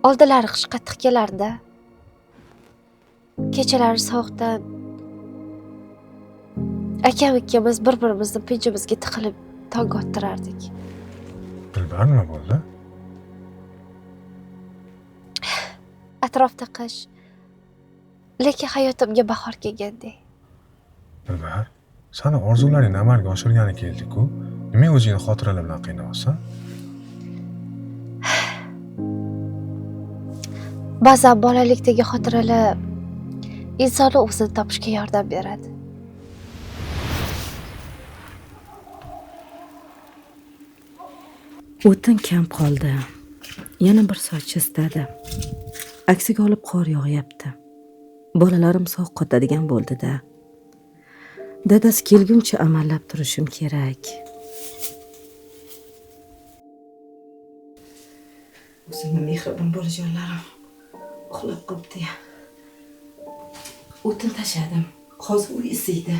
Oldilari qish qattiq kelardi. Kechalari sovuqdan akam ikkimiz bir-birimizni pinjimizga tiqilib tong ottirardik. Dilbar, nima bo'ldi? Atrofda qish, lekin hayotimga bahor kelgandek. Dilbar, sani orzularingni amalga oshirgani keldik-ku. Nima o'zingni xotiralar bilan qiynayapsan? Ba'zan bolalikdagi xotiralar insonni o'zini topishga yordam beradi. O'tin kam qoldi. Yana bir soatcha istadi. Aksiga olib qor yog'yapti. Bolalarim sovuq qotadigan bo'ldi-da. Dadasi kelguncha amallab turishim kerak. O'zimni mehribon bolajonlarim uxlab qolibdi-ya. O'tin tashadim. Hozir uy isiydi.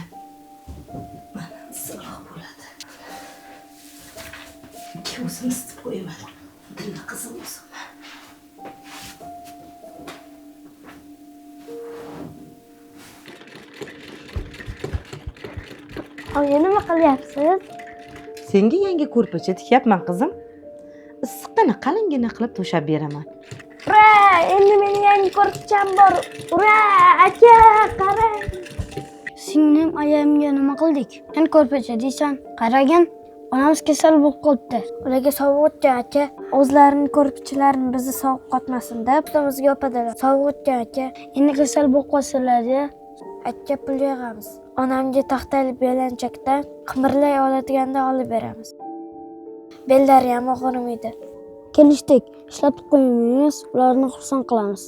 Mana issiqroq bo'ladi. Ikki o'zim isitib qo'yaman. Dilni qizim o'zim. Oyi, nima qilyapsiz? Senga yangi ko'rpacha tikyapman, qizim. Issiqqina qalingina qilib to'shab beraman. Ura! Endi mening yangi ko'rpacham bor. Ura! Aka, qarang. Singlim ayamga nima qildik? Sen ko'rpacha deysan. Qaragin, onamiz kasal bo'lib qolibdi. Ularga sovuq o'tgan aka. O'zlarining ko'rpachalarini bizni sovuq qotmasin deb ustimizga yopadilar. Sovuq o'tgan aka. Endi kasal bo'lib qolsalar-ya, aka pul yig'amiz. Onamga taxtali belanchakdan qimirlay oladiganda olib beramiz. Bellari ham og'rimaydi. Kelishdik, ishlatib qo'ymaymiz, ularni xursand qilamiz.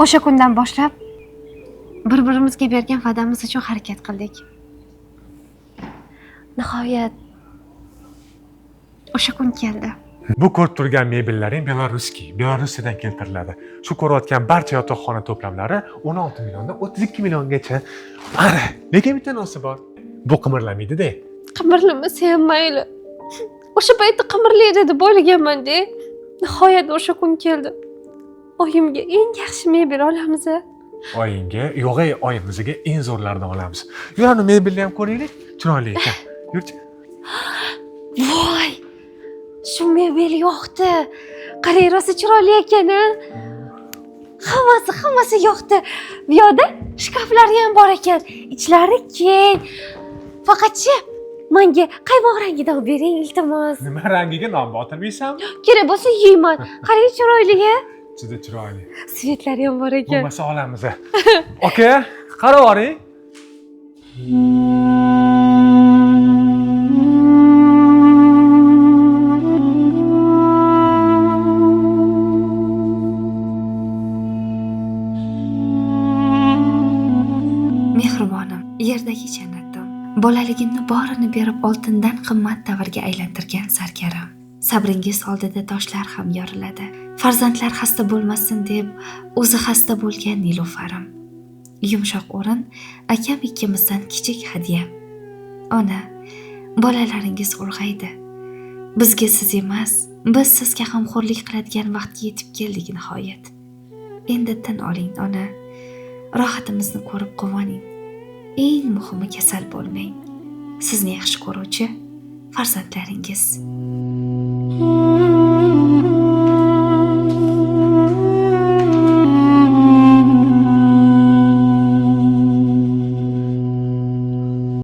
O'sha kundan boshlab bir-birimizga bergan va'damiz uchun harakat qildik. Nihoyat o'sha kun keldi. Bu ko'rib turgan mebellaring Belarusskiy, Belarusdan keltiriladi. Shu ko'rayotgan barcha yotoqxona to'plamlari 16 milliondan 32 milliongacha. Ana, lekin bitta nosi bor. Bu qimirlamaydi-da. Qimirlamasa ham mayli. O'sha paytda qimirlaydi deb o'ylaganman-da. Nihoyat o'sha kun keldi. Oyimga eng yaxshi mebel olamiz. Oyingga, yo'q, oyimizga eng zo'rlaridan olamiz. Yur, ana mebelni ham ko'raylik. Chiroyli ekan. Yurchi. Voy! Shu mebel yoqdi. Qarang, rosa chiroyli ekan-a. Hammasi yoqdi. Bu yoqda shkaflari ham bor ekan. Ichlari keng. Faqatchi menga qaymoq rangida olib bering, iltimos. Nima rangiga nom botirmaysanmi? Kerak bo'lsa yeyman. Qarang, chiroyli-a. Juda chiroyli. Svetlari ham bor ekan. Bo'lmasa olamiz. Aka, qarab oling. Mehribonim, yerdagi jannatim. Bolaligimni borini berib oltindan qimmat davrga aylantirgan sarkaram. Sabringiz oldida toshlar ham yoriladi. Farzandlar xasta bo'lmasin deb o'zi xasta bo'lgan Nilufarim. Yumshoq o'rin akam ikkimizdan kichik hadya. Ona, bolalaringiz ulg'aydi. Bizga siz emas, biz sizga g'amxo'rlik qiladigan vaqtga yetib keldik nihoyat. Endi tin oling, ona. Rohatimizni ko'rib quvoning. Eng muhimi kasal bo'lmang. Sizni yaxshi ko'ruvchi farzandlaringiz.